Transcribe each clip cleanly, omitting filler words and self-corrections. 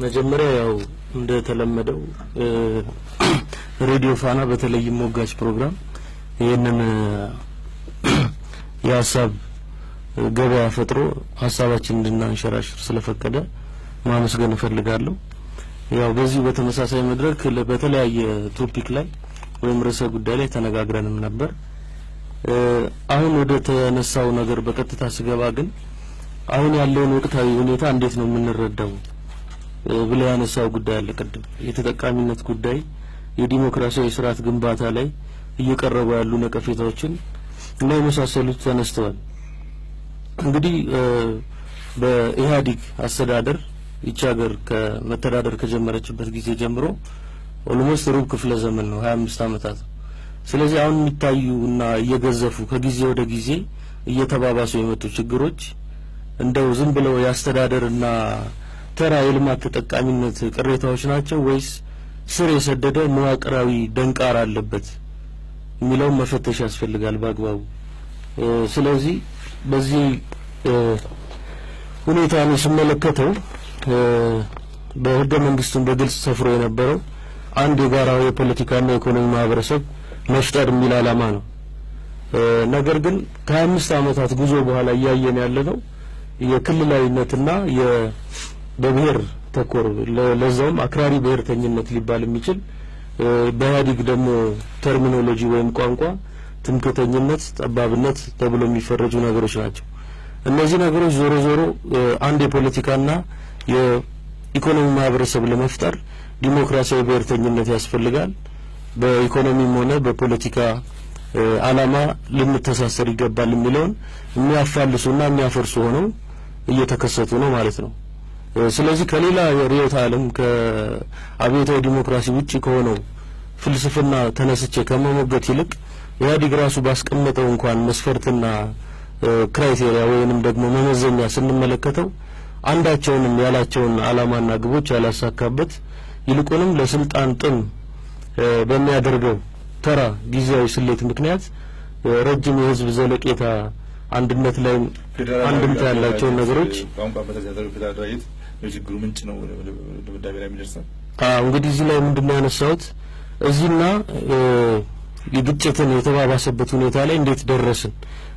መጀመሪያ ያው እንደተለመደው ሬዲዮ ፋና በተለይም ሞጋች ፕሮግራም ይህንን የሀሳብ ገበያ ፈጥሮ ሀሳባችን እንድናንሸራሽር ስለፈቀደ ማመስገን እፈልጋለሁ። ያው በዚሁ በተመሳሳይ መድረክ በተለያየ topic ላይ ወይም ርዕሰ ጉዳይ ላይ ተነጋግረንም ነበር። አሁን ወደ ተነሳው ነገር በቀጥታ ስገባ ግን አሁን ያለውን ወቅታዊ ሁኔታ እንዴት ነው የምንረዳው ብለ ያነሳው ጉዳይ አለ። ቅድም የተጠቃሚነት ጉዳይ፣ የዲሞክራሲያዊ ስርዓት ግንባታ ላይ እየቀረቡ ያሉ ነቀፌታዎችን እና የመሳሰሉት ተነስተዋል። እንግዲህ በኢህአዲግ አስተዳደር ይቺ ሀገር ከመተዳደር ከጀመረችበት ጊዜ ጀምሮ almost ሩብ ክፍለ ዘመን ነው፣ 25 አመታት። ስለዚህ አሁን የሚታዩ እና እየገዘፉ ከጊዜ ወደ ጊዜ እየተባባሱ የመጡ ችግሮች እንደው ዝም ብለው የአስተዳደርና ተራ የልማት ተጠቃሚነት ቅሬታዎች ናቸው ወይስ ስር የሰደደ መዋቅራዊ ደንቃር አለበት የሚለውን መፈተሽ ያስፈልጋል በአግባቡ። ስለዚህ በዚህ ሁኔታ እኔ ስመለከተው በህገ መንግስቱን በግልጽ ሰፍሮ የነበረው አንድ የጋራ የፖለቲካና የኢኮኖሚ ማህበረሰብ መፍጠር የሚል አላማ ነው። ነገር ግን ከ25 አመታት ጉዞ በኋላ እያየን ያለነው የክልላዊነትና በብሔር ተኮር፣ ለዛውም አክራሪ ብሔርተኝነት ሊባል የሚችል፣ በኢህአዴግ ደግሞ terminology ወይም ቋንቋ ትምክህተኝነት፣ ጠባብነት ተብሎ የሚፈረጁ ነገሮች ናቸው። እነዚህ ነገሮች ዞሮ ዞሮ አንድ የፖለቲካና የኢኮኖሚ ማህበረሰብ ለመፍጠር ዲሞክራሲያዊ ብሔርተኝነት ያስፈልጋል። በኢኮኖሚም ሆነ በፖለቲካ አላማ ልንተሳሰር ይገባል የሚለውን የሚያፋልሱና የሚያፈርሱ ሆነው እየተከሰቱ ነው ማለት ነው። ስለዚህ ከሌላ የርዕዮተ ዓለም፣ ከአብዮታዊ ዲሞክራሲ ውጪ ከሆነው ፍልስፍና ተነስቼ ከመሞገት ይልቅ ኢህአዴግ ራሱ ባስቀመጠው እንኳን መስፈርትና criteria ወይንም ደግሞ መመዘኛ ስንመለከተው አንዳቸውንም ያላቸውን አላማና ግቦች ያላሳካበት፣ ይልቁንም ለስልጣን ጥም በሚያደርገው ተራ ጊዜያዊ ስሌት ምክንያት ረጅም የህዝብ ዘለቄታ አንድነት ላይ አንድምታ ያላቸውን ነገሮች ቋንቋ መሰረት ያደረገ ፌዴራል አደረጃጀት የችግሩ ምንጭ ነው ድምዳሜ ላይ የሚደርሰው። አዎ፣ እንግዲህ እዚህ ላይ ምንድነው ያነሳሁት፣ እዚህና የግጭትን የተባባሰበት ሁኔታ ላይ እንዴት ደረስን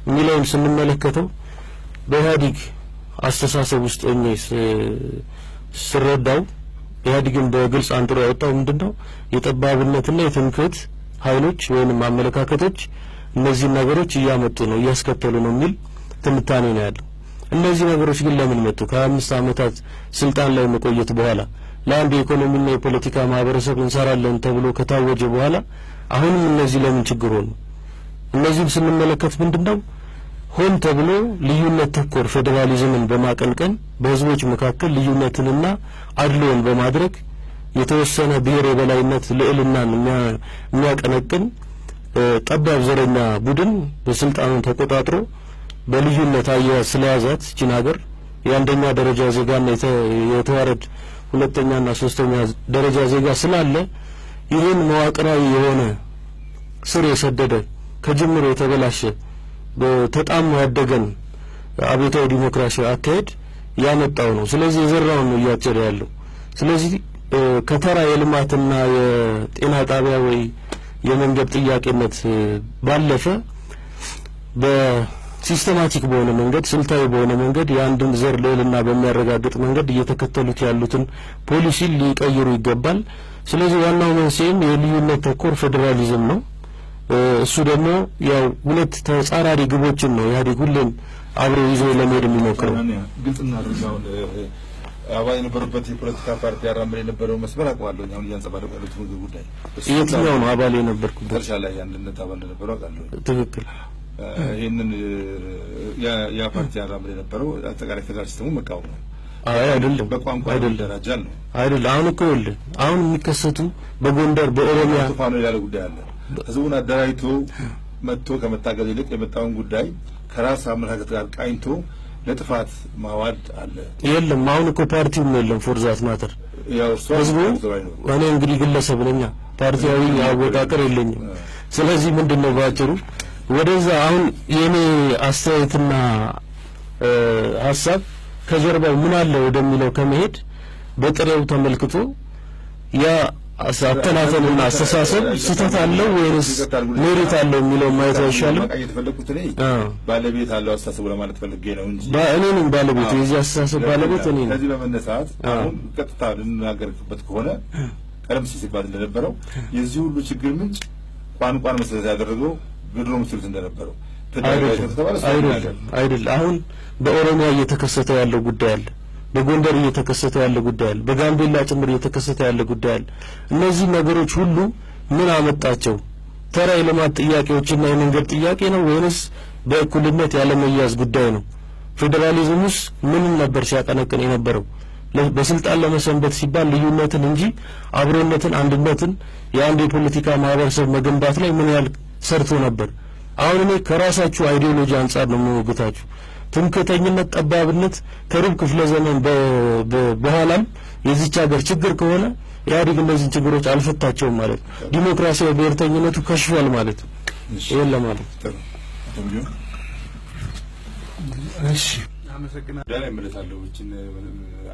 የሚለውን ስንመለከተው በኢህአዴግ አስተሳሰብ ውስጥ ሆኜ ስረዳው ኢህአዴግን በግልጽ አንጥሮ ያወጣው ምንድነው፣ የጠባብነትና የትምክህት ኃይሎች ወይንም አመለካከቶች እነዚህን ነገሮች እያመጡ ነው፣ እያስከተሉ ነው የሚል ትንታኔ ነው ያለው። እነዚህ ነገሮች ግን ለምን መጡ? ከ25 አመታት ስልጣን ላይ መቆየት በኋላ ለአንድ የኢኮኖሚና የፖለቲካ ማህበረሰብ እንሰራለን ተብሎ ከታወጀ በኋላ አሁንም እነዚህ ለምን ችግር ሆኑ? እነዚህም ስንመለከት ምንድነው፣ ሆን ተብሎ ልዩነት ተኮር ፌዴራሊዝምን በማቀንቀን በህዝቦች መካከል ልዩነትንና አድሎን በማድረግ የተወሰነ ብሔር የበላይነት ልዕልናን የሚያቀነቅን ጠባብ ዘረኛ ቡድን በስልጣኑን ተቆጣጥሮ በልዩነት አያያዝ ስለያዛት ይህችን ሀገር የአንደኛ ደረጃ ዜጋና የተዋረድ ሁለተኛና ሶስተኛ ደረጃ ዜጋ ስላለ ይህን መዋቅራዊ የሆነ ስር የሰደደ ከጅምሮ የተበላሸ ተጣሞ ያደገን አብዮታዊ ዲሞክራሲያዊ አካሄድ ያመጣው ነው። ስለዚህ የዘራውን ነው እያጨደ ያለው። ስለዚህ ከተራ የልማትና የጤና ጣቢያ ወይ የመንገድ ጥያቄነት ባለፈ በ systematic በሆነ መንገድ፣ ስልታዊ በሆነ መንገድ፣ የአንድን ዘር ልዕልና በሚያረጋግጥ መንገድ እየተከተሉት ያሉትን ፖሊሲ ሊቀይሩ ይገባል። ስለዚህ ዋናው መንስኤም የልዩነት ተኮር ፌዴራሊዝም ነው። እሱ ደግሞ ያው ሁለት ተጻራሪ ግቦችን ነው ኢህአዴግ ሁሌም አብሮ ይዞ ለመሄድ የሚሞክረው። ግልጽ እናድርግ። አሁን አባል የነበሩበት የፖለቲካ ፓርቲ ያራምድ የነበረው መስመር አውቀዋለሁ። አሁን እያንጸባረቁ ያሉት ምግብ ጉዳይ የትኛው ነው አባል የነበርኩበት? መጨረሻ ላይ የአንድነት አባል እንደነበሩ አውቃለሁ። ትክክል። ይህንን ያ ፓርቲ ያራምድ የነበረው አጠቃላይ ፌዴራል system ኡ መቃወም ነው። አይ አይደለም። በቋንቋ አይደለም። ይደራጃል ነው። አይደለም። አሁን እኮ ይኸውልህ አሁን የሚከሰቱ በጎንደር፣ በኦሮሚያ ፋኖ ያለ ጉዳይ አለ። ህዝቡን አደራጅቶ መጥቶ ከመታገል ይልቅ የመጣውን ጉዳይ ከራስ አመለካከት ጋር ቃኝቶ ለጥፋት ማዋል አለ። የለም፣ አሁን እኮ ፓርቲውም የለም for that matter። ያው እርሷ ህዝቡ እኔ እንግዲህ ግለሰብ ነኛ፣ ፓርቲያዊ አወቃቀር የለኝም። ስለዚህ ምንድነው ባጭሩ ወደዛ አሁን የኔ አስተያየትና ሀሳብ ከጀርባው ምን አለ ወደሚለው ከመሄድ በጥሬው ተመልክቶ ያ አተናተንና አስተሳሰብ ስህተት አለው ወይስ merit አለው የሚለው ማየት አይሻልም? የተፈለኩት እኔ ባለቤት አለው አስተሳሰቡ ለማለት ፈልጌ ነው እንጂ እኔ ነኝ ባለቤቱ፣ የዚህ አስተሳሰብ ባለቤት እኔ ነኝ። ከዚህ በመነሳት አሁን ቀጥታ ልንናገርበት ከሆነ ቀደም ሲል ሲባል እንደነበረው የዚህ ሁሉ ችግር ምንጭ ቋንቋን መሰረት ያደረገው ብድሮ ምስሉት እንደነበረው አይደለም አይደለም። አሁን በኦሮሚያ እየተከሰተ ያለው ጉዳይ አለ፣ በጎንደር እየተከሰተ ያለ ጉዳይ አለ፣ በጋምቤላ ጭምር እየተከሰተ ያለ ጉዳይ አለ። እነዚህ ነገሮች ሁሉ ምን አመጣቸው? ተራ የልማት ጥያቄዎችና የመንገድ ጥያቄ ነው ወይንስ በእኩልነት ያለመያዝ ጉዳይ ነው? ፌዴራሊዝም ውስጥ ምን ነበር ሲያቀነቅን የነበረው? በስልጣን ለመሰንበት ሲባል ልዩነትን እንጂ አብሮነትን፣ አንድነትን፣ የአንድ የፖለቲካ ማህበረሰብ መገንባት ላይ ምን ያህል ሰርቶ ነበር? አሁን እኔ ከራሳችሁ ideology አንጻር ነው የምሞግታችሁ። ትምክህተኝነት፣ ጠባብነት ከሩብ ክፍለ ዘመን በኋላም የዚች ሀገር ችግር ከሆነ ኢህአዴግ እነዚህን ችግሮች አልፈታቸውም ማለት ነው። ዲሞክራሲያዊ ብሔርተኝነቱ ከሽፏል ማለት ነው። ይሄን ለማለት ነው። እሺ አመሰግናለሁ። ዳላ እመለሳለሁ። እችን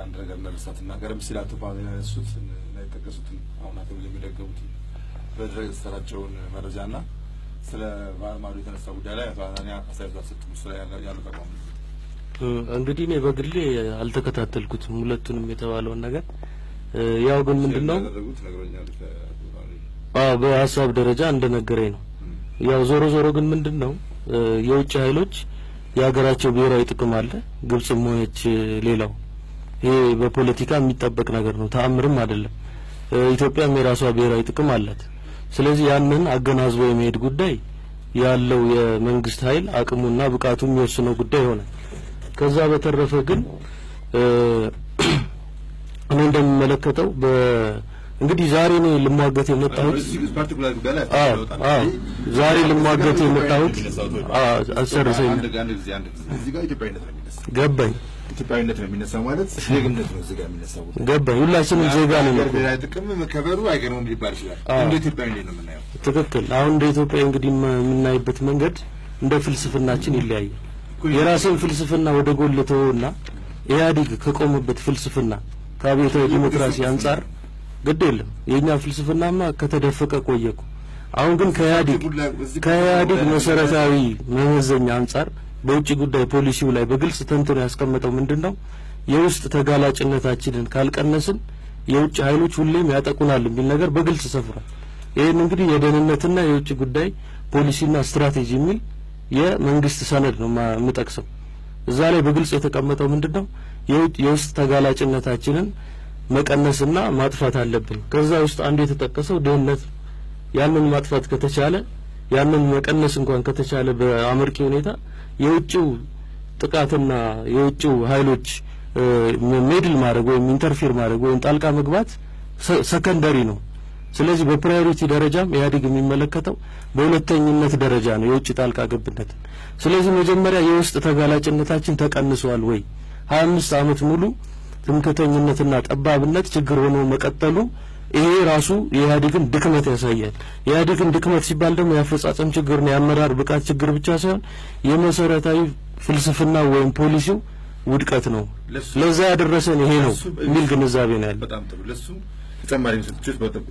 አንድ ነገር እናነሳትና ቀደም ሲል አቶ ፋኑኤል ያነሱት እና የጠቀሱትን አሁን አቶ ሚሊዮን የደገሙትን በድረገጽ የተሰራጨውን መረጃና ስለ ባህር ማዶ የተነሳ ጉዳይ ላይ አቶ አናንያ አስተያየት አልሰጡም። እሱ ላይ ያሉት አቋም እንግዲህ እኔ በግሌ አልተከታተልኩትም ሁለቱንም የተባለውን ነገር። ያው ግን ምንድነው አዎ በሀሳብ ደረጃ እንደነገረኝ ነው። ያው ዞሮ ዞሮ ግን ምንድነው የውጭ ኃይሎች የሀገራቸው ብሔራዊ ጥቅም አለ፣ ግብጽም ሆነች ሌላው፣ ይሄ በፖለቲካ የሚጠበቅ ነገር ነው፣ ተአምርም አይደለም። ኢትዮጵያም የራሷ ብሔራዊ ጥቅም አላት። ስለዚህ ያንን አገናዝቦ የመሄድ ጉዳይ ያለው የመንግስት ኃይል አቅሙና ብቃቱ የሚወስነው ጉዳይ ይሆናል። ከዛ በተረፈ ግን እኔ እንደምመለከተው እንግዲህ ዛሬ ነው ልሟገት የመጣሁት። ዛሬ ልሟገት የመጣሁት አሰርሰኝ ገባኝ። ኢትዮጵያዊነት ነው የሚነሳው ማለት ዜግነት ነው እዚህ ጋር የሚነሳው ገባኝ። ሁላችንም ዜጋ ነን እኮ። ብሔራዊ ጥቅም መከበሩ አይገርምም ሊባል ይችላል። እንደ ኢትዮጵያዊ ነው የምናየው። ትክክል። አሁን እንደ ኢትዮጵያ እንግዲህ የምናይበት መንገድ እንደ ፍልስፍናችን ይለያያል። የራሴን ፍልስፍና ወደ ጎን ልተወውና ኢህአዴግ ከቆመበት ፍልስፍና ከአብዮታዊ ዲሞክራሲ አንጻር ግድ የለም የኛ ፍልስፍናማ ከተደፈቀ ቆየኩ። አሁን ግን ከኢህአዴግ መሰረታዊ መመዘኛ አንጻር በውጭ ጉዳይ ፖሊሲው ላይ በግልጽ ተንትኖ ያስቀመጠው ምንድነው? የውስጥ ተጋላጭነታችንን ካልቀነስን የውጭ ኃይሎች ሁሌም ያጠቁናል የሚል ነገር በግልጽ ሰፍሯል። ይሄን እንግዲህ የደህንነትና የውጭ ጉዳይ ፖሊሲና ስትራቴጂ የሚል የመንግስት ሰነድ ነው የምጠቅሰው። እዛ ላይ በግልጽ የተቀመጠው ምንድነው? የውስጥ ተጋላጭነታችንን መቀነስና ማጥፋት አለብን። ከዛ ውስጥ አንዱ የተጠቀሰው ድህነት፣ ያንን ማጥፋት ከተቻለ ያንን መቀነስ እንኳን ከተቻለ በአመርቂ ሁኔታ የውጭው ጥቃትና የውጭው ኃይሎች meddle ማድረግ ወይም interfere ማድረግ ወይም ጣልቃ መግባት secondary ነው። ስለዚህ በ priority ደረጃም ኢህአዴግ የሚመለከተው በሁለተኝነት ደረጃ ነው የውጭ ጣልቃ ገብነትን። ስለዚህ መጀመሪያ የውስጥ ተጋላጭነታችን ተቀንሷል ወይ? 25 ዓመት ሙሉ ትምክህተኝነትና ጠባብነት ችግር ሆኖ መቀጠሉ ይሄ ራሱ የኢህአዴግን ድክመት ያሳያል። የኢህአዴግን ድክመት ሲባል ደግሞ የአፈጻጸም ችግር ነው፣ የአመራር ብቃት ችግር ብቻ ሳይሆን የመሰረታዊ ፍልስፍና ወይም ፖሊሲው ውድቀት ነው። ለዛ ያደረሰን ይሄ ነው የሚል ግንዛቤ ነው ያለው። በጣም ጥሩ። ለሱ ተጨማሪ ምስጥጭት በጣም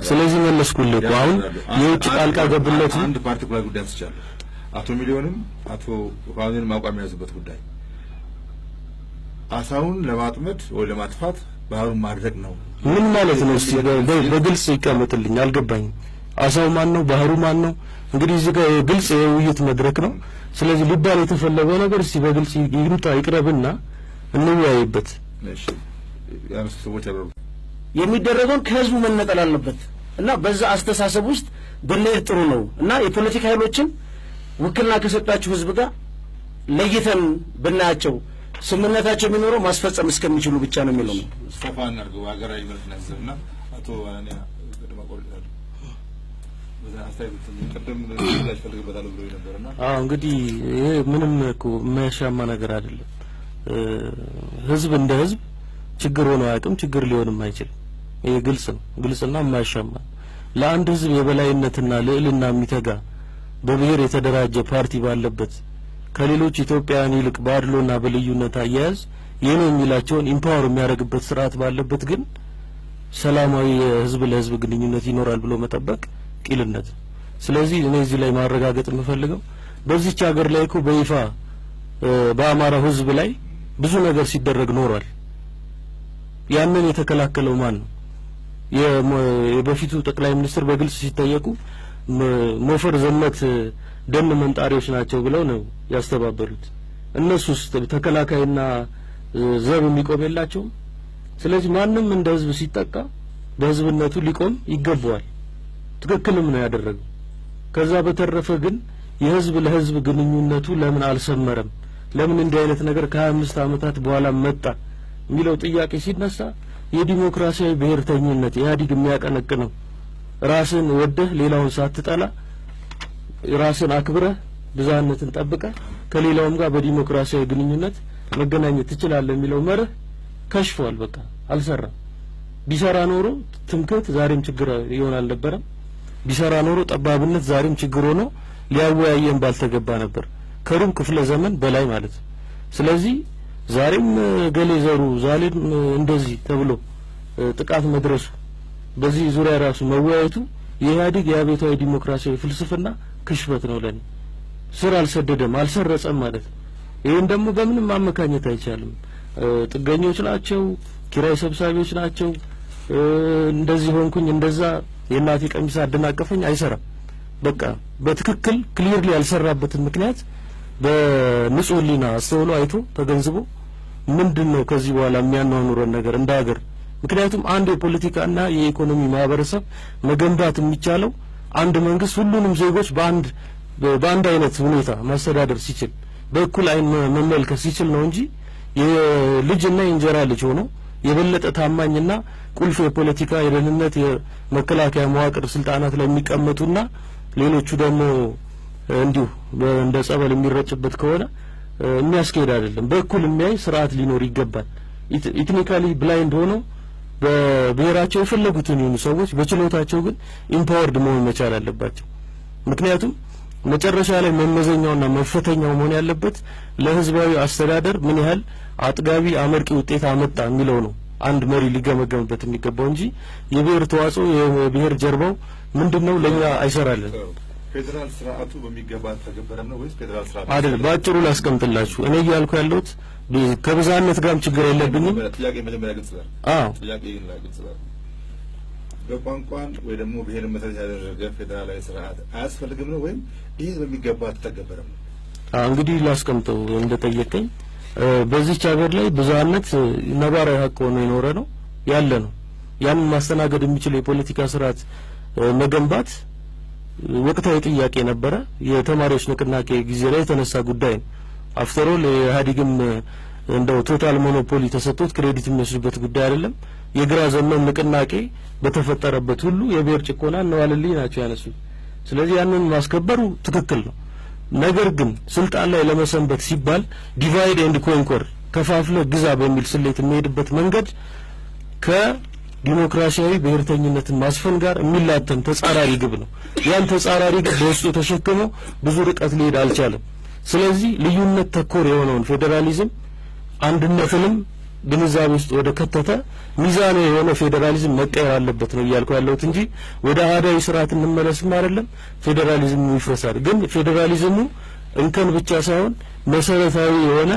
ስለዚህ መለስኩልህ እኮ አሁን የውጭ ጣልቃ ገብነት አንድ particular ጉዳይ አንስቻለሁ። አቶ ሚሊዮንም አቶ ፋኑኤልም አቋም የያዙበት ጉዳይ አሳውን ለማጥመድ ወይ ለማጥፋት ባህሩን ማድረግ ነው። ምን ማለት ነው? እስቲ በግልጽ ይቀመጥልኝ፣ አልገባኝም። አሳው ማን ነው? ባህሩ ማን ነው? እንግዲህ እዚህ ጋር ግልጽ የውይይት መድረክ ነው። ስለዚህ ሊባል የተፈለገው ነገር እስቲ በግልጽ ይምጣ ይቅረብና እንወያይበት። እሺ፣ ያንስ ሰዎች አብረው የሚደረገውን ከህዝቡ መነጠል አለበት እና በዛ አስተሳሰብ ውስጥ ብንሄድ ጥሩ ነው እና የፖለቲካ ኃይሎችን ውክልና ከሰጣችሁ ህዝብ ጋር ለይተን ብናያቸው ስምምነታቸው የሚኖረው ማስፈጸም እስከሚችሉ ብቻ ነው የሚለው ነው። ሰፋ እናድርገው ሀገራዊ መልክ እናስይዝና አቶ አናንያ ቅድም አቆርጣለሁ በዛ አስተያየት ቅድም ላይ ፈልግበታለሁ ብሎ ነበርና፣ አዎ እንግዲህ ይሄ ምንም እኮ የሚያሻማ ነገር አይደለም። ህዝብ እንደ ህዝብ ችግር ሆኖ አያውቅም፣ ችግር ሊሆንም አይችልም። ይሄ ግልጽ ነው፣ ግልጽና የማያሻማ ለአንድ ህዝብ የበላይነትና ልዕልና የሚተጋ በብሔር የተደራጀ ፓርቲ ባለበት ከሌሎች ኢትዮጵያውያን ይልቅ በአድሎና በልዩነት አያያዝ የኔ የሚላቸውን empower የሚያደርግበት ስርዓት ባለበት ግን ሰላማዊ የህዝብ ለህዝብ ግንኙነት ይኖራል ብሎ መጠበቅ ቂልነት ነው። ስለዚህ እኔ እዚህ ላይ ማረጋገጥ የምፈልገው በዚህች ሀገር ላይ እኮ በይፋ በአማራው ህዝብ ላይ ብዙ ነገር ሲደረግ ኖሯል። ያንን የተከላከለው ማን ነው? የበፊቱ ጠቅላይ ሚኒስትር በግልጽ ሲጠየቁ ሞፈር ዘመት ደን መንጣሪዎች ናቸው ብለው ነው ያስተባበሉት። እነሱስ ተከላካይና ዘብ የሚቆም የላቸውም? ስለዚህ ማንም እንደ ህዝብ ሲጠቃ በህዝብነቱ ሊቆም ይገባዋል። ትክክልም ነው ያደረገው። ከዛ በተረፈ ግን የህዝብ ለህዝብ ግንኙነቱ ለምን አልሰመረም? ለምን እንዲህ አይነት ነገር ከ25 ዓመታት በኋላ መጣ የሚለው ጥያቄ ሲነሳ የዲሞክራሲያዊ ብሔርተኝነት ኢህአዴግ የሚያቀነቅነው ራስን ወደህ ሌላውን ሳትጠላ፣ ራስን አክብረህ፣ ብዝሃነትን ጠብቀህ ከሌላውም ጋር በዲሞክራሲያዊ ግንኙነት መገናኘት ትችላለህ የሚለው መርህ ከሽፏል። በቃ አልሰራም። ቢሰራ ኖሮ ትምክህት ዛሬም ችግር ይሆን አልነበረም። ቢሰራ ኖሮ ጠባብነት ዛሬም ችግር ሆኖ ሊያወያየን ባልተገባ ነበር፣ ከሩብ ክፍለ ዘመን በላይ ማለት ነው። ስለዚህ ዛሬም ገሌ ዘሩ ዛሬም እንደዚህ ተብሎ ጥቃት መድረሱ፣ በዚህ ዙሪያ ራሱ መወያየቱ የኢህአዴግ የአብዮታዊ ዲሞክራሲያዊ ፍልስፍና ክሽፈት ነው ለኔ። ስር አልሰደደም፣ አልሰረጸም ማለት ነው። ይሄን ደግሞ በምንም ማመካኘት አይቻልም። ጥገኞች ናቸው፣ ኪራይ ሰብሳቢዎች ናቸው፣ እንደዚህ ሆንኩኝ እንደዛ የእናቴ ቀሚስ አደናቀፈኝ አይሰራም። በቃ በትክክል clearly ያልሰራበትን ምክንያት በንጹህ ሕሊና አስተውሎ፣ አይቶ፣ ተገንዝቦ ምንድነው ከዚህ በኋላ የሚያኗኑረን ነገር እንደ ሀገር? ምክንያቱም አንድ የፖለቲካና የኢኮኖሚ ማህበረሰብ መገንባት የሚቻለው አንድ መንግስት ሁሉንም ዜጎች በአንድ አይነት ሁኔታ ማስተዳደር ሲችል፣ በእኩል አይን መመልከት ሲችል ነው እንጂ የልጅና የእንጀራ ልጅ ሆኖ የበለጠ ታማኝና ቁልፍ የፖለቲካ፣ የደህንነት፣ የመከላከያ መዋቅር ስልጣናት ላይ የሚቀመጡና ሌሎቹ ደግሞ እንዲሁ እንደ ጸበል የሚረጭበት ከሆነ የሚያስኬድ አይደለም። በእኩል የሚያይ ስርዓት ሊኖር ይገባል። Ethnically blind ሆኖ በብሔራቸው የፈለጉትን ይሁኑ ሰዎች በችሎታቸው ግን empowered መሆን መቻል አለባቸው። ምክንያቱም መጨረሻ ላይ መመዘኛውና መፈተኛው መሆን ያለበት ለህዝባዊ አስተዳደር ምን ያህል አጥጋቢ አመርቂ ውጤት አመጣ የሚለው ነው አንድ መሪ ሊገመገምበት የሚገባው እንጂ የብሔር ተዋጽኦ፣ የብሔር ጀርባው ምንድነው ለኛ አይሰራልን። ፌዴራል ስርዓቱ በሚገባ አልተገበረም ነው ወይስ ፌዴራል ስርዓቱ አይደል? በአጭሩ ላስቀምጥላችሁ። እኔ እያልኩ ያለሁት ከብዝሃነት ጋርም ችግር የለብኝም። ጥያቄ መጀመሪያ ግልጽ ነው። አዎ። ጥያቄ ግልጽ ነው። በቋንቋን ወይ ደግሞ ብሔርን መሰረት ያደረገ ፌዴራላዊ ስርዓት አያስፈልግም ነው ወይም ይህ በሚገባ አልተገበረም ነው? አዎ፣ እንግዲህ ላስቀምጠው እንደጠየቀኝ፣ በዚህች ሀገር ላይ ብዝሃነት ነባራዊ ሀቅ ሆኖ የኖረ ነው፣ ያለ ነው። ያንን ማስተናገድ የሚችል የፖለቲካ ስርዓት መገንባት ወቅታዊ ጥያቄ ነበረ። የተማሪዎች ንቅናቄ ጊዜ ላይ የተነሳ ጉዳይ ነው። After all የኢህአዴግም እንደው total monopoly ተሰጥቶት credit የሚወስድበት ጉዳይ አይደለም። የግራ ዘመም ንቅናቄ በተፈጠረበት ሁሉ የብሔር ጭቆና እነ ዋለልኝ ናቸው ያነሱት። ስለዚህ ያንን ማስከበሩ ትክክል ነው። ነገር ግን ስልጣን ላይ ለመሰንበት ሲባል divide and conquer፣ ከፋፍለህ ግዛ በሚል ስሌት የሚሄድበት መንገድ ከዲሞክራሲያዊ ብሔርተኝነትን ማስፈን ጋር የሚላተም ተጻራሪ ግብ ነው። ያን ተጻራሪ ግብ በውስጡ ተሸክሞ ብዙ ርቀት ሊሄድ አልቻለም። ስለዚህ ልዩነት ተኮር የሆነውን ፌዴራሊዝም አንድነትንም ግንዛቤ ውስጥ ወደ ከተተ ሚዛናዊ የሆነ ፌዴራሊዝም መቀየር አለበት ነው እያልኩ ያለሁት እንጂ ወደ አህዳዊ ስርዓት እንመለስም አይደለም፣ ፌዴራሊዝሙ ይፍረሳል። ግን ፌዴራሊዝሙ እንከን ብቻ ሳይሆን መሰረታዊ የሆነ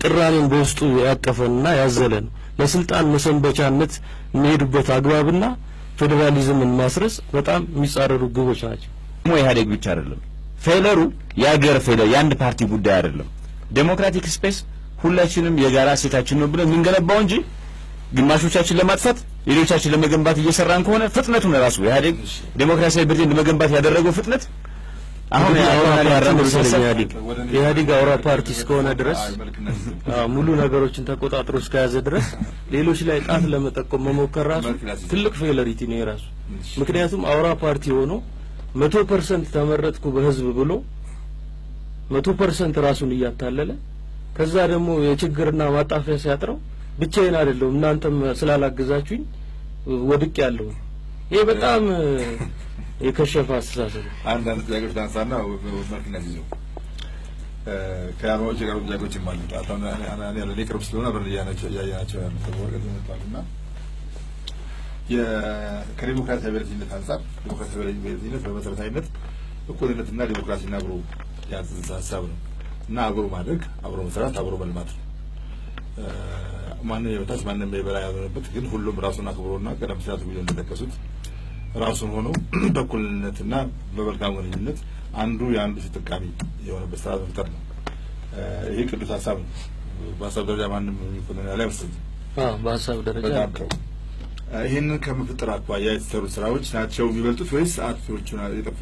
ቅራኔን በውስጡ ያቀፈና ያዘለ ነው። ለስልጣን መሰንበቻነት የሚሄዱበት አግባብና ፌዴራሊዝምን ማስረጽ በጣም የሚጻረሩ ግቦች ናቸው። ደግሞ ኢህአዴግ ብቻ አይደለም failure ኡ፣ የሀገር failure የአንድ ፓርቲ ጉዳይ አይደለም። Democratic space ሁላችንም የጋራ እሴታችን ነው ብለን የምንገነባው እንጂ ግማሾቻችን ለማጥፋት ሌሎቻችን ለመገንባት እየሰራን ከሆነ ፍጥነቱን ራሱ ኢህአዴግ ዴሞክራሲያዊ ብርቴን ለመገንባት ያደረገው ፍጥነት አሁን እንግዲህ አውራ ያለው ፓርቲ ያራምዱ መሰለኝ ሀሳብ ኢህአዴግ። ኢህአዴግ አውራ ፓርቲ እስከሆነ ድረስ፣ ሙሉ ነገሮችን ተቆጣጥሮ እስከያዘ ድረስ ሌሎች ላይ ጣት ለመጠቆም መሞከር ራሱ ትልቅ failure ነው የራሱ። ምክንያቱም አውራ ፓርቲ ሆኖ 100% ተመረጥኩ በህዝብ ብሎ 100% ራሱን እያታለለ ከዛ ደግሞ የችግርና ማጣፊያ ሲያጥረው ብቻዬን አይደለሁም እናንተም ስላላገዛችሁኝ ወድቅ ያለው፣ ይሄ በጣም የከሸፈ አስተሳሰብ ነው። አንዳንድ ጥያቄዎች ላንሳና መልክ እናስይዘው። ከአበባዎች የቀረቡ ጥያቄዎችም አሉ። ለእኔ ቅርብ ስለሆነ አብረን እያየናቸው ያሉ ወረቀት ይመጣሉ እና ከዲሞክራሲያዊ ብሔርተኝነት አንጻር ዲሞክራሲያዊ ብሔርተኝነት በመሰረታዊነት እኩልነትና ዲሞክራሲን አብሮ የያዘ ሀሳብ ነው እና አብሮ ማድረግ፣ አብሮ መስራት፣ አብሮ መልማት ነው። ማንም የበታች ማንም የበላይ ያልሆነበት ግን ሁሉም ራሱን አክብሮና ቀደም ሲል አቶ ቢሊዮን እንደጠቀሱት ራሱን ሆኖ በእኩልነትና በመልካም ግንኙነት አንዱ የአንዱ ተጠቃሚ የሆነበት ስርዓት መፍጠር ነው። ይህ ቅዱስ ሀሳብ ነው። በሀሳብ ደረጃ ማንም የሚኮንን ያለ አይመስለኝም። በሀሳብ ደረጃ በጣም ጥሩ። ይህንን ከመፍጠር አኳያ የተሰሩ ስራዎች ናቸው የሚበልጡት ወይስ አጥፊዎቹ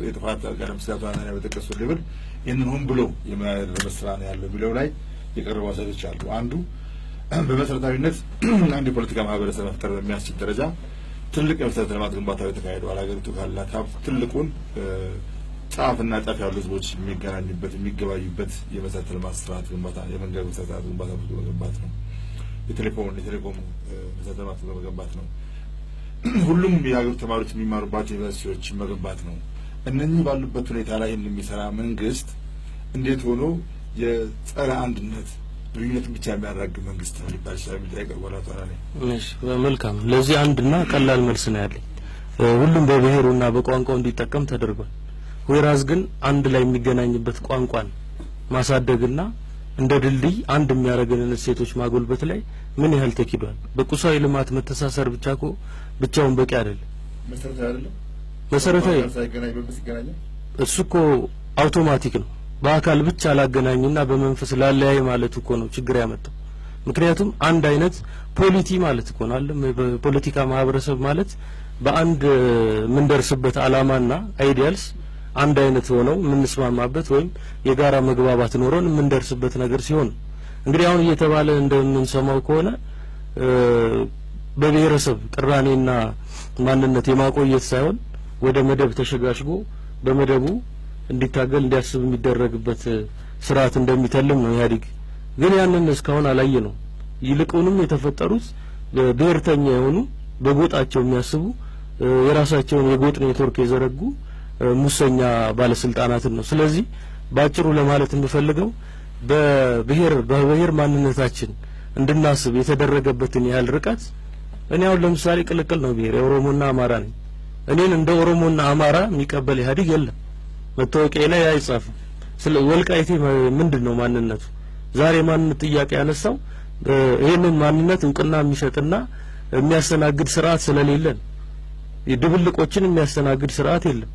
የጥፋት ቀደም ሲል አቶ አናንያ በጠቀሱት level ይህንን ሆን ብሎ የማያደርግ ስራ ነው ያለው የሚለው ላይ የቀረቡ አስተያየቶች አሉ። አንዱ በመሰረታዊነት አንድ የፖለቲካ ማህበረሰብ መፍጠር በሚያስችል ደረጃ ትልቅ የመሰረተ ልማት ግንባታዊ ተካሂደዋል። ሀገሪቱ ካላት ሀብት ትልቁን ጫፍና ጫፍ ያሉ ህዝቦች የሚገናኙበት የሚገባዩበት የመሰረተ ልማት ስርዓት ግንባታ፣ የመንገድ መሰረተ ልማት ግንባታ መገንባት ነው። የቴሌኮም መሰረተ ልማት መገንባት ነው። ሁሉም የሀገሪቱ ተማሪዎች የሚማሩባቸው ዩኒቨርሲቲዎች መገንባት ነው። እነኚህ ባሉበት ሁኔታ ላይ የሚሰራ መንግስት እንዴት ሆኖ የጸረ አንድነት ልዩነትን ብቻ የሚያራግብ መንግስት ነው ሊባል ይችላል የሚል ጥያቄ ቀርቧል። አቶ አናንያ። እሺ፣ መልካም። ለዚህ አንድና ቀላል መልስ ነው ያለኝ። ሁሉም በብሔሩና በቋንቋው እንዲጠቀም ተደርጓል። ወይራዝ ግን አንድ ላይ የሚገናኝበት ቋንቋን ማሳደግና እንደ ድልድይ አንድ የሚያደርገንን እሴቶች ማጎልበት ላይ ምን ያህል ተኪዷል? በቁሳዊ ልማት መተሳሰር ብቻ እኮ ብቻውን በቂ አይደለም። መሰረታዊ አይደለም። መሰረታዊ ሳይገናኝ በመንፈስ ይገናኛል። እሱ እኮ አውቶማቲክ ነው። በአካል ብቻ ላገናኝና በመንፈስ ላለያይ ማለት እኮ ነው ችግር ያመጣው። ምክንያቱም አንድ አይነት polity ማለት እኮ ነው አይደለም? በፖለቲካ ማህበረሰብ ማለት በአንድ የምንደርስበት አላማና ideals አንድ አይነት ሆነው የምንስማማበት ወይም የጋራ መግባባት ኖሮን የምንደርስበት ነገር ሲሆን፣ እንግዲህ አሁን እየተባለ እንደምንሰማው ከሆነ በብሔረሰብ ቅራኔና ማንነት የማቆየት ሳይሆን ወደ መደብ ተሸጋሽጎ በመደቡ እንዲታገል እንዲያስብ የሚደረግበት ስርዓት እንደሚተልም ነው ኢህአዴግ። ግን ያንን እስካሁን አላየ ነው። ይልቁንም የተፈጠሩት ብሔርተኛ የሆኑ፣ በጎጣቸው የሚያስቡ፣ የራሳቸውን የጎጥ ኔትወርክ የዘረጉ ሙሰኛ ባለስልጣናትን ነው። ስለዚህ ባጭሩ ለማለት የምፈልገው በብሔር ማንነታችን እንድናስብ የተደረገበትን ያህል ርቀት እኔ አሁን ለምሳሌ ቅልቅል ነው ብሔር፣ የኦሮሞና አማራ ነኝ። እኔን እንደ ኦሮሞና አማራ የሚቀበል ኢህአዴግ የለም። መታወቂያ ላይ አይጻፍም። ስለ ወልቃይቴ ምንድነው ማንነቱ? ዛሬ ማንነት ጥያቄ ያነሳው ይሄንን ማንነት እውቅና የሚሰጥና የሚያስተናግድ ስርዓት ስለሌለ ነው። የድብልቆችን የሚያስተናግድ ስርዓት የለም።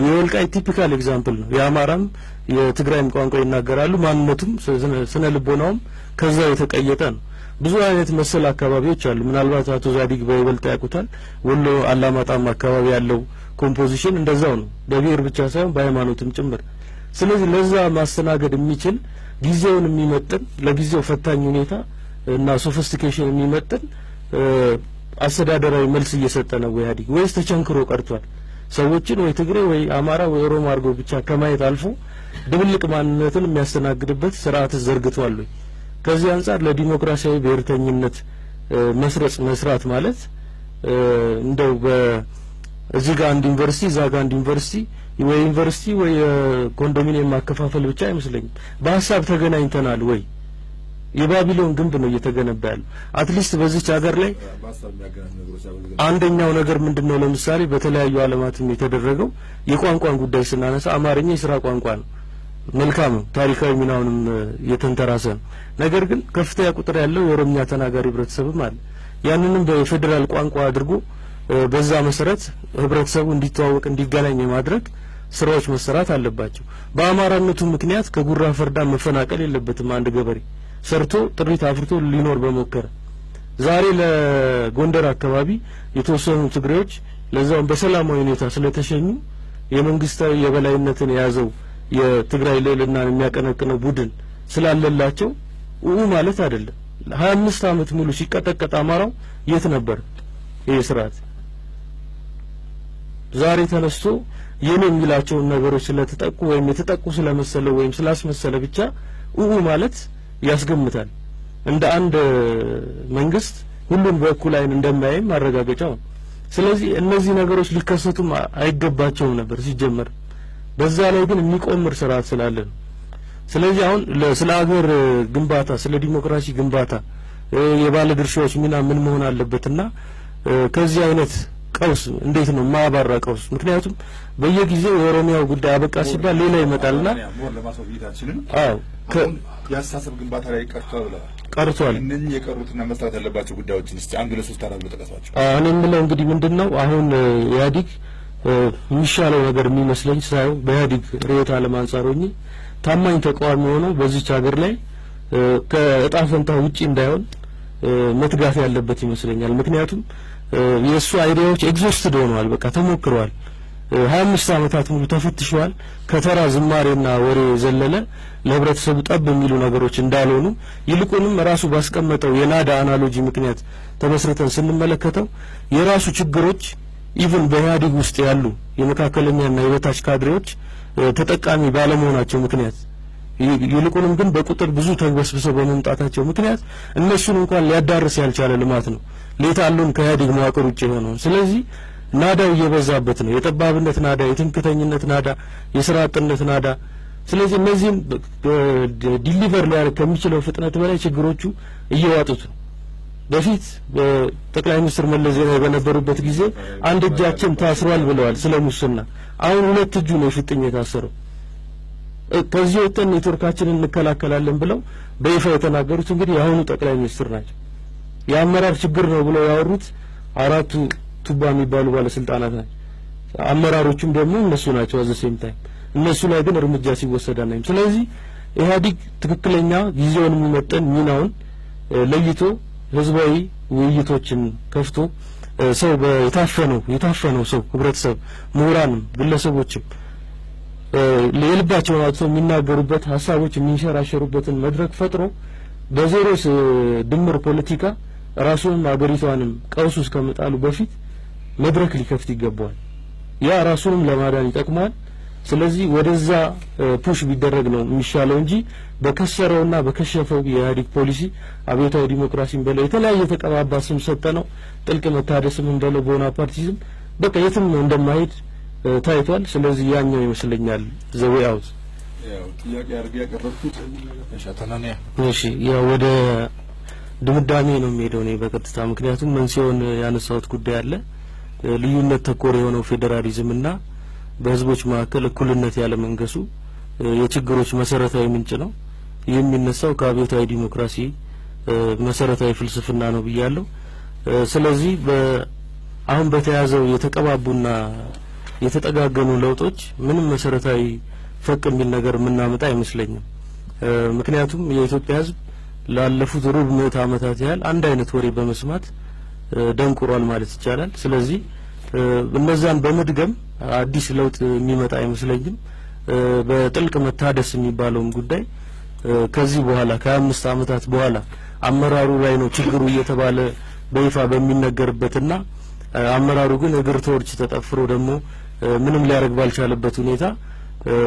የወልቃይት typical example ነው። የአማራም የትግራይም ቋንቋ ይናገራሉ። ማንነቱም ስነ ልቦናውም ከዛ የተቀየጠ ነው። ብዙ አይነት መሰል አካባቢዎች አሉ። ምናልባት አቶ ዛዲግ በይበልጥ ያውቁታል። ወሎ አላማጣም አካባቢ ያለው composition እንደዛው ነው። በብሔር ብቻ ሳይሆን በሃይማኖትም ጭምር። ስለዚህ ለዛ ማስተናገድ የሚችል፣ ጊዜውን የሚመጥን፣ ለጊዜው ፈታኝ ሁኔታ እና sophistication የሚመጥን አስተዳደራዊ መልስ እየሰጠ ነው ወይ ኢህአዴግ፣ ወይስ ተቸንክሮ ቀርቷል? ሰዎችን ወይ ትግሬ ወይ አማራ ወይ ኦሮሞ አድርጎ ብቻ ከማየት አልፎ ድብልቅ ማንነትን የሚያስተናግድበት ስርዓት ዘርግቷል ወይ? ከዚህ አንጻር ለዲሞክራሲያዊ ብሔርተኝነት መስረጽ መስራት ማለት እንደው በዚህ ጋር አንድ ዩኒቨርሲቲ፣ እዛ ጋር አንድ ዩኒቨርሲቲ ወይ ዩኒቨርሲቲ ወይ ኮንዶሚኒየም ማከፋፈል ብቻ አይመስለኝም። በሀሳብ ተገናኝተናል ወይ? የባቢሎን ግንብ ነው እየተገነባ ያለው። At least በዚች ሀገር ላይ በሀሳብ የሚያገናኙ ነገሮች አሉ። አንደኛው ነገር ምንድነው? ለምሳሌ በተለያዩ ዓለማትም የተደረገው የቋንቋን ጉዳይ ስናነሳ አማርኛ የስራ ቋንቋ ነው። መልካም ነው። ታሪካዊ ሚናውንም የተንተራሰ ነው። ነገር ግን ከፍተኛ ቁጥር ያለው የኦሮምኛ ተናጋሪ ህብረተሰብም አለ። ያንንም በፌዴራል ቋንቋ አድርጎ በዛ መሰረት ህብረተሰቡ እንዲተዋወቅ እንዲገናኝ የማድረግ ስራዎች መሰራት አለባቸው። በአማራነቱ ምክንያት ከጉራ ፈርዳ መፈናቀል የለበትም። አንድ ገበሬ ሰርቶ ጥሪት አፍርቶ ሊኖር በሞከረ ዛሬ ለጎንደር አካባቢ የተወሰኑ ትግሬዎች ለዛውም በሰላማዊ ሁኔታ ስለተሸኙ የመንግስታዊ የበላይነትን የያዘው የትግራይ ልዕልናን የሚያቀነቅነው ቡድን ስላለላቸው ማለት አይደለም። 25 አመት ሙሉ ሲቀጠቀጥ አማራው የት ነበር ይሄ ስርዓት? ዛሬ ተነስቶ የኔ የሚላቸውን ነገሮች ስለተጠቁ ወይም የተጠቁ ስለመሰለ ወይም ስላስመሰለ ብቻ ማለት ያስገምታል። እንደ አንድ መንግስት ሁሉን በእኩል አይን እንደማያይም ማረጋገጫው ነው። ስለዚህ እነዚህ ነገሮች ሊከሰቱም አይገባቸውም ነበር ሲጀመር። በዛ ላይ ግን የሚቆምር ስርዓት ስላለ ነው። ስለዚህ አሁን ስለ ሀገር ግንባታ፣ ስለ ዲሞክራሲ ግንባታ የባለ ድርሻዎች ሚና ምን መሆን አለበትና ከዚህ አይነት ቀውስ እንዴት ነው የማያባራ ቀውስ? ምክንያቱም በየጊዜው የኦሮሚያው ጉዳይ አበቃ ሲባል ሌላ ይመጣልና more ለማስወገዳችንን አዎ አሁን የአስተሳሰብ ግንባታ ላይ ቀርቷል ብለዋል። ቀርቷል። እነኚህ የቀሩትና መስራት ያለባቸው ጉዳዮችን እስቲ አንድ ሁለት ሶስት አራት ብሎ ጠቀሷቸው። እኔ የምለው እንግዲህ ምንድነው አሁን ኢህአዲግ የሚሻለው ነገር የሚመስለኝ ሳየው በኢህአዲግ ርዕዮተ ዓለም አንጻር ሆኜ ታማኝ ተቃዋሚ ሆኖ በዚች ሀገር ላይ ከእጣ ፈንታ ውጪ እንዳይሆን መትጋት ያለበት ይመስለኛል። ምክንያቱም የእሱ idea ዎች exhausted ሆነዋል፣ በቃ ተሞክረዋል። 25 ዓመታት ሙሉ ተፈትሸዋል። ከተራ ዝማሬና ወሬ የዘለለ ለህብረተሰቡ ጠብ የሚሉ ነገሮች እንዳልሆኑ ይልቁንም ራሱ ባስቀመጠው የናዳ analogy ምክንያት ተመስርተን ስንመለከተው የራሱ ችግሮች even በኢህአዴግ ውስጥ ያሉ የመካከለኛና የበታች ካድሬዎች ተጠቃሚ ባለመሆናቸው ምክንያት ይልቁንም ግን በቁጥር ብዙ ተግበስብሰው በመምጣታቸው ምክንያት እነሱን እንኳን ሊያዳርስ ያልቻለ ልማት ነው let alone ከኢህአዴግ መዋቅር ውጭ የሆነው። ስለዚህ ናዳው እየበዛበት ነው። የጠባብነት ናዳ፣ የትምክተኝነት ናዳ፣ የስራ አጥነት ናዳ። ስለዚህ እነዚህን deliver ሊያደርግ ከሚችለው ፍጥነት በላይ ችግሮቹ እየዋጡት ነው። በፊት ጠቅላይ ሚኒስትር መለስ ዜናዊ በነበሩበት ጊዜ አንድ እጃችን ታስሯል ብለዋል ስለ ሙስና። አሁን ሁለት እጁ ነው የፊጥኝ የታሰረው። ከዚህ ወጥተን ኔትወርካችንን እንከላከላለን ብለው በይፋ የተናገሩት እንግዲህ የአሁኑ ጠቅላይ ሚኒስትር ናቸው። የአመራር ችግር ነው ብለው ያወሩት አራቱ ቱባ የሚባሉ ባለስልጣናት ናቸው። አመራሮቹም ደግሞ እነሱ ናቸው። at the same time እነሱ ላይ ግን እርምጃ ሲወሰድ አናይም። ስለዚህ ኢህአዲግ ትክክለኛ ጊዜውን የሚመጥን ሚናውን ለይቶ ህዝባዊ ውይይቶችን ከፍቶ ሰው የታፈነው ሰው ህብረተሰብ፣ ምሁራንም ግለሰቦችም የልባቸውን አውጥተው የሚናገሩበት ሀሳቦች የሚንሸራሸሩበትን መድረክ ፈጥሮ በዜሮ ድምር ፖለቲካ ራሱንም አገሪቷንም ቀውስ ውስጥ ከመጣሉ በፊት መድረክ ሊከፍት ይገባዋል። ያ ራሱንም ለማዳን ይጠቅመዋል። ስለዚህ ወደዛ push ቢደረግ ነው የሚሻለው እንጂ በከሰረውና በከሸፈው የኢህአዴግ ፖሊሲ አብዮታዊ ዲሞክራሲን በለው የተለያየ ተቀባባ ስም ሰጠነው ጥልቅ መታደስም እንደለው ቦናፓርቲዝም በቃ የትም እንደማይሄድ ታይቷል። ስለዚህ ያኛው ይመስለኛል the way out። ያው ጥያቄ አድርጌ ያቀረብኩት እሺ፣ አቶ ሐናንያ። እሺ፣ ያው ወደ ድምዳሜ ነው የሚሄደው እኔ በቀጥታ፣ ምክንያቱም መንስኤውን ያነሳሁት ጉዳይ አለ። ልዩነት ተኮር የሆነው ፌዴራሊዝምና በህዝቦች መካከል እኩልነት ያለ መንገሱ የችግሮች መሰረታዊ ምንጭ ነው። ይህ የሚነሳው ከአብዮታዊ ዲሞክራሲ መሰረታዊ ፍልስፍና ነው ብያለሁ። ስለዚህ አሁን በተያዘው የተቀባቡና የተጠጋገኑ ለውጦች ምንም መሰረታዊ ፈቅ የሚል ነገር የምናመጣ አይመስለኝም። ምክንያቱም የኢትዮጵያ ህዝብ ላለፉት ሩብ ምዕተ ዓመታት ያህል አንድ አይነት ወሬ በመስማት ደንቁሯል ማለት ይቻላል። ስለዚህ እነዛን በመድገም አዲስ ለውጥ የሚመጣ አይመስለኝም። በጥልቅ መታደስ የሚባለውም ጉዳይ ከዚህ በኋላ ከ25 ዓመታት በኋላ አመራሩ ላይ ነው ችግሩ እየተባለ በይፋ በሚነገርበትና አመራሩ ግን እግር ተወርች ተጠፍሮ ደግሞ ምንም ሊያደርግ ባልቻለበት ሁኔታ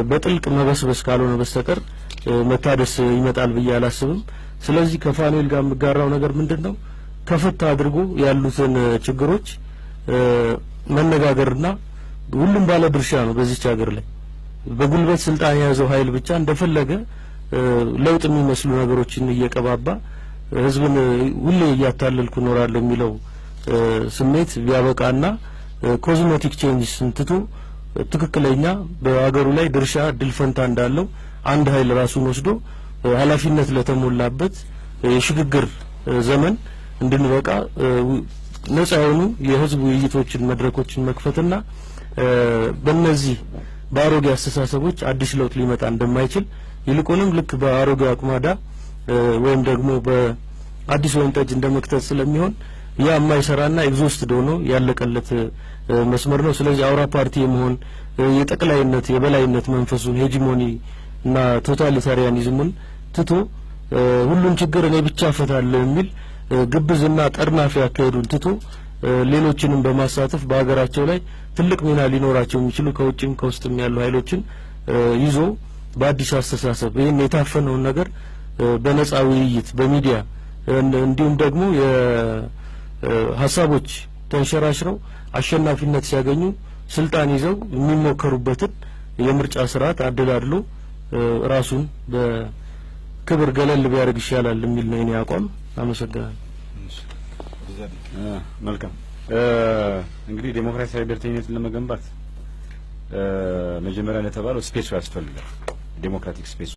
በጥልቅ መበስበስ ካልሆነ በስተቀር መታደስ ይመጣል ብዬ አላስብም። ስለዚህ ከፋኑኤል ጋር የምጋራው ነገር ምንድነው? ከፈታ አድርጎ ያሉትን ችግሮች መነጋገርና ሁሉም ባለ ድርሻ ነው በዚች ሀገር ላይ በጉልበት ስልጣን የያዘው ኃይል ብቻ እንደፈለገ ለውጥ የሚመስሉ ነገሮችን እየቀባባ ህዝብን ሁሌ እያታለልኩ እኖራለሁ የሚለው ስሜት ቢያበቃና cosmetic changes ትቶ ትክክለኛ በሀገሩ ላይ ድርሻ እድል ፈንታ እንዳለው አንድ ኃይል ራሱን ወስዶ ኃላፊነት ለተሞላበት የሽግግር ዘመን እንድንበቃ ነፃ የሆኑ የህዝብ ውይይቶችን መድረኮችን መክፈትና በእነዚህ በአሮጌ አስተሳሰቦች አዲስ ለውጥ ሊመጣ እንደማይችል ይልቁንም ልክ በአሮጌ አቁማዳ ወይም ደግሞ በአዲስ ወይን ጠጅ እንደመክተት ስለሚሆን ያ የማይሰራና exhausted ሆኖ ያለቀለት መስመር ነው። ስለዚህ አውራ ፓርቲ የመሆን የጠቅላይነት የበላይነት መንፈሱን hegemony እና totalitarianism ኡን ትቶ ሁሉን ችግር እኔ ብቻ እፈታለሁ የሚል ግብዝና ጠርናፊ አካሄዱን ትቶ ሌሎችንም በማሳተፍ በሀገራቸው ላይ ትልቅ ሚና ሊኖራቸው የሚችሉ ከውጭም ከውስጥም ያሉ ኃይሎችን ይዞ በአዲስ አስተሳሰብ ይህን የታፈነውን ነገር በነፃ ውይይት በሚዲያ እንዲሁም ደግሞ የሀሳቦች ተንሸራሽረው አሸናፊነት ሲያገኙ ስልጣን ይዘው የሚሞከሩበትን የምርጫ ስርዓት አደላድሎ ራሱን በክብር ገለል ቢያደርግ ይሻላል የሚል ነው የኔ አቋም። አመሰግናለሁ። መልካም። እንግዲህ ዴሞክራሲያዊ ብሔርተኝነትን ለመገንባት መጀመሪያ እንደተባለው space ኡ ያስፈልጋል። Democratic space